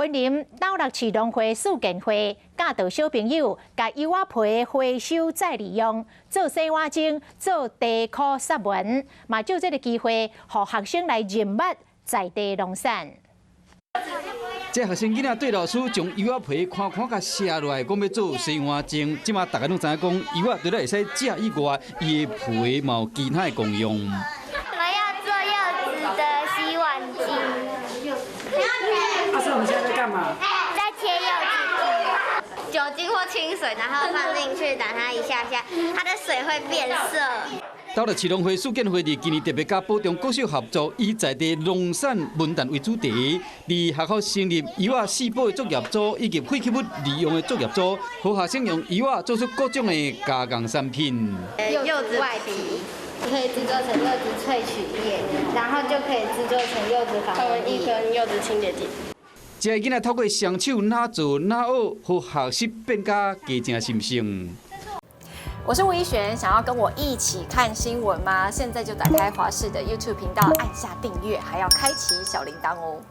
雲林斗六市農會四健會教導小朋友，共柚仔皮回收再利用，做洗碗精，做地箍雪紋，嘛藉這个機會，予學生來認捌在地農產。這學生囡仔對老師將柚仔皮寬寬共卸落來，講欲做洗碗精。這馬逐家攏知影講，柚仔除了會使食以外，伊的皮嘛有其他的功用。我們要做柚子的洗碗精。阿叔，我們現在在幹嘛？在切柚子。酒精或清水，然後放進去，打它一下下，它的水會變色。斗六市農會四健會佇今年特別佮寶中國小合作，以在地農產文旦為主題，佇學校成立柚仔四寶的作業組，以及廢棄物利用的作業組，予學生用柚仔做出各種的加工產品。柚子外皮可以製作成柚子萃取液，然後就可以製作成柚子防蚊液跟柚子清潔劑。這个囡仔透過雙手哪做哪學，予學習變甲加正心生。我是吳怡璇，想要跟我一起看新聞嗎？現在就打開華視的 YouTube 頻道，按下訂閱，還要開啟小鈴鐺哦。